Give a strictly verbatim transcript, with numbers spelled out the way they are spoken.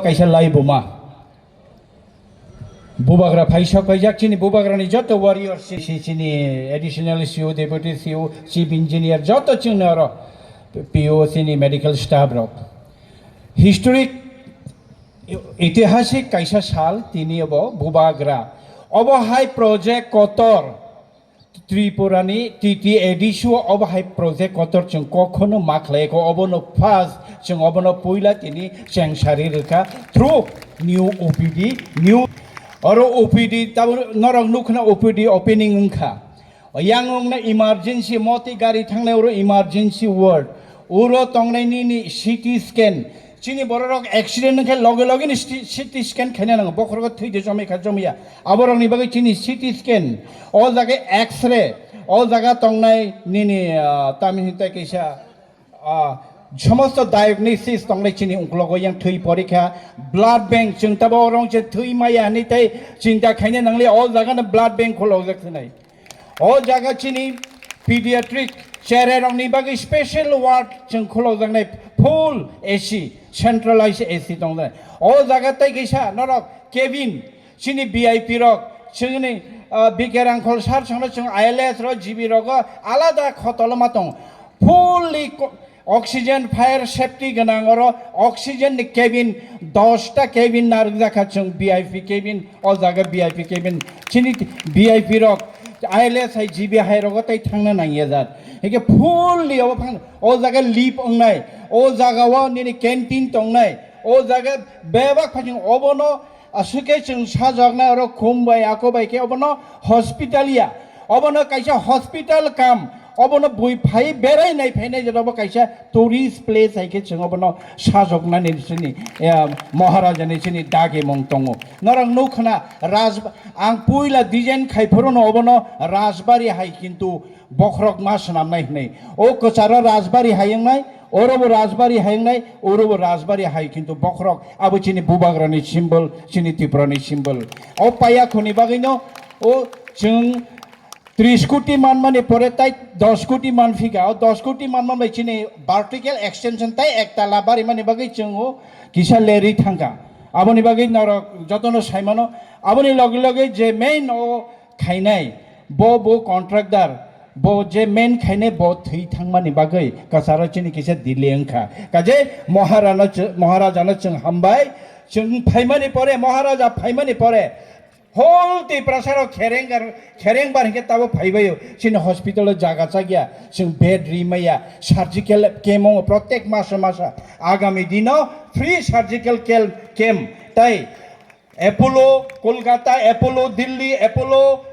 Kaisa laibuma. Bubagra phaisok paijak chini bubagrani joto warrior si, si, chini additional C O, deputy C O, chief engineer joto chini oro P O chini medical staff rok. Historic, itihasik kaisa sal tini obo bubagra. Obo hai project kotor. Tripurani T T A D C o obo hai project kotor chwng kokhono ma khlai kho, obono first chwng obono puila tini chengsari rwkha through new O P D, new oro O P D tabuk norok nukhna O P D opening wngkha. Yang wngna emergency moti gari thangnai oro emergency ward, uro tongnai nini C T scan, chini bororok accident wngkhe loge loge ni C T scan khaina nango, bokhorogo thwi de chomai kha chomaiya. Aborokni bagwi chini C T scan, o jaga X-ray, o jaga tongnai nini, ah, tamni hwn tei kaisa, ah, somosto diagnosis tongnai chini uklogo yang thwi porikha, blood bank, chwng tabo orong se thwi maya hinwi tei chinta khaina nangli, o jaga no blood bank khulokjak thwnai. O jaga chini pediatric chererokni bagwi special ward chwng khulokjaknai, full A C, centralized A C tongnai. O jaga tei kaisa norok cabin, chini V I P rok, chini, ah, B K Rangkhol sir songno chwng I L S rok, G B rogo alada khotoloma tong. Fully co-, oxygen, fire safety gwnang oro oxygen ni cabin dosta cabin narwkjakha chwng V I P cabin, o jaga V I P cabin, chini V I P rok I L S hai G B hai rogo tei thangna nangya jat. Hike fully obo phang, o jaga lift wngnai, o jaga o nini canteen tongnai, o jaga bebak phai obono aswk khe chwng sajwknai oro khum bai ako bai khe obono hospital ya, obono kaisa hospital kam, obono bui phai berai nai phainai jora obo kaisa tourist place hai khe chwng obono sajwknani chini, eh, Maharaja ni chini dagimung tongo. Norok nukhna raj, ang puila design khai phuru no obono Rajbari hai kintu bokhorok ma swnamnai hwnwi. O kwcharo Rajbari hai wngnai, orobo Rajbari hai wngnai, orobo Rajbari hai kintu bokhorok abo chini bubagrani symbol, chini Tripurani symbol. O paya khoni bagwino o chwng tris koti manmani pore tai dos koti manphika. O dos koti manman bai chini vertical extension tai ektala barimani bagwi chwng o kisa lerwi thangkha. Aboni bagwi norok jotono saimano. Aboni loge loge je main o khainai, bo, bo contractor, bo je main khainai, bo thwi thangmani bagwi kwcharo chini kisa delay wngkha. Kaje Maharano chw-, Maharajano chwng hambai, chwng phaimani pore, Maharaja phaimani pore, whole Tiprasarok kherengbar, kherengbar hinkhe tabo phaibaio. Chini hospital o jaga chakya, chwng bed rimaya, surgical camp o protek masa masa. Agami dino free surgical camp, camp, tai Apollo, Kolkata, Apollo, Delhi, Apollo,